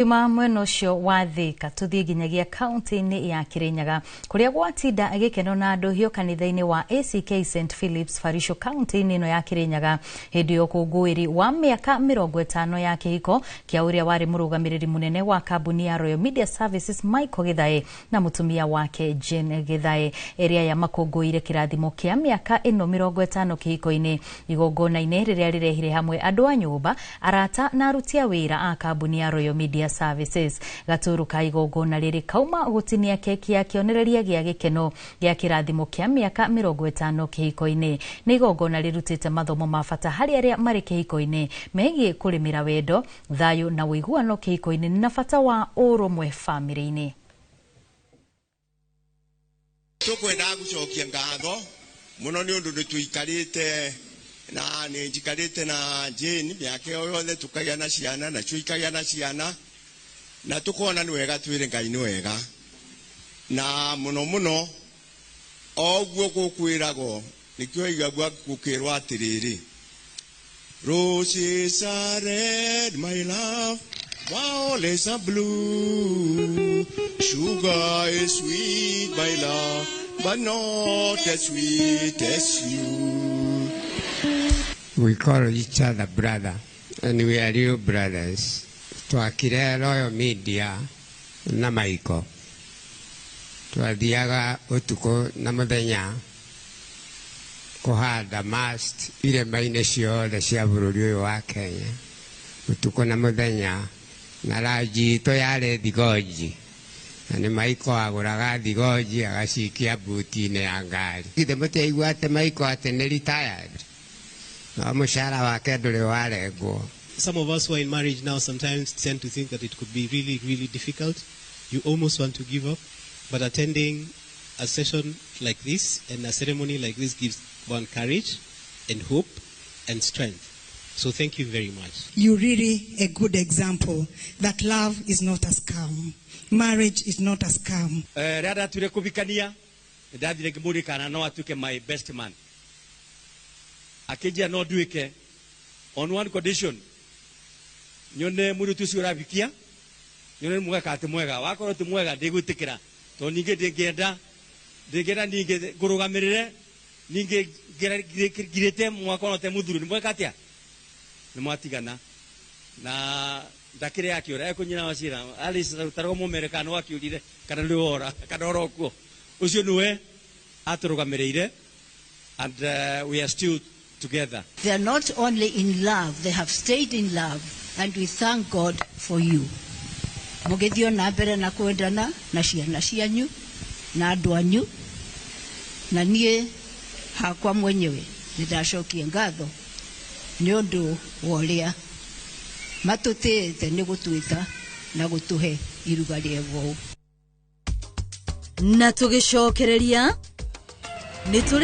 Kuma mwena ũcio wa Thika tũthiĩ nginyagia kaunti-inĩ ya Kirinyaga kũrĩa gwatinda gĩkeno na ndũhio kanitha-inĩ wa ACK St Philips Barisho kaunti-inĩ ĩno ya Kirinyaga hĩndĩ ya ũkũngũĩri wa mĩaka 50 ya kĩhiko kĩa ũrĩa warĩ mũrũgamĩrĩri mũnene wa kambuni ya Royal Media Services Michael Githae na mũtumia wake Jane Githae ĩrĩa ya makũngũĩire kĩrathimo kĩa mĩaka ĩno 50 kĩhiko-inĩ igongona-inĩ rĩrĩa rĩrehire hamwe andũ a nyũmba, arata na aruti a wĩra a kambuni ya Royal Media Services. Gaturu ka igongona rĩrĩ kauma gũtinia keki ya kĩonereria gĩa gĩkeno gĩa kĩrathimo kĩa mĩaka 50 kĩhiko-inĩ. Nĩ igongona rĩrutĩte mathomo ma bata harĩ arĩa marĩ kĩhiko-inĩ megiĩ kũrĩmĩra wendo, thayũ na ũiguano kĩhiko-inĩ na bata wa ũrũmwe bamĩrĩ-inĩ. Tukwendaga gucokia ngatho muno ni undu nituikarite na ni njikarite na Jane miaka ĩyo yothe, tukagĩa na ciana nacio ikagĩa na ciana, na tukona nĩ wega twĩre Ngai nĩ wega, na mũno mũno o ũguo gũkwĩragwo nĩkĩo igagua gũkĩrwo atĩrĩrĩ, "Roses are red, my love, violets are blue, sugar is sweet, my love, but not as sweet as you." We call each other brother, and we are real brothers. Twakire Royal Media na Michael. Twathiaga ũtukũ na mũthenya kũhanda mast irĩma-inĩ ciothe cia bũrũri ũyũ wa Kenya, ũtukũ na mũthenya, na ranji itũ yarĩ thigonji, na nĩ Michael agũraga thigonji agacikia buti-inĩ ya ngari. Githĩ mũtiaigua atĩ Michael atĩ nĩ retired, no mũcara wake ndũrĩ warengwo. Some of us who are in marriage now sometimes tend to think that it could be really, really difficult. You almost want to give up. But attending a session like this and a ceremony like this gives one courage and hope and strength. So thank you very much. You're really a good example that love is not a scam. Marriage is not a scam. Rĩrĩa ndatuire kũbikania, nĩndathire ngĩmũria kana no atuĩke my best man. Akĩnjĩra no nduĩke on one condition, nyone mũirĩtu ũcio ũrabikia, nyone nĩ mwega kana ti mwega. Wakorwo ti mwega, ndĩgwĩtĩkĩra, tondũ ningĩ ndĩngĩenda ningĩ ngũrũgamĩrĩre ningĩ ngirĩte mwaka ona te mũthuri nĩ mweka atĩa nĩ mwatigana na ndakĩrĩ akĩũra ekũnyina wacira Alice tarwo mũmere kana wakĩũrire kana nĩ wora kana orokuo ũcio nĩwe atũrũgamĩrĩire, and we are still together. They are not only in love, they have stayed in love, and we thank God for you. Mũgĩthiĩ na mbere na kwendana na ciana cianyu na andũ anyu, na niĩ hakwa mwenyewe nĩ ndacokia ngatho nĩ ũndũ wa ũrĩa matũtĩĩte nĩ gũtwĩta na gũtũhe iruga rĩega ũũ. Na tũgĩcokereria nĩ tũrĩ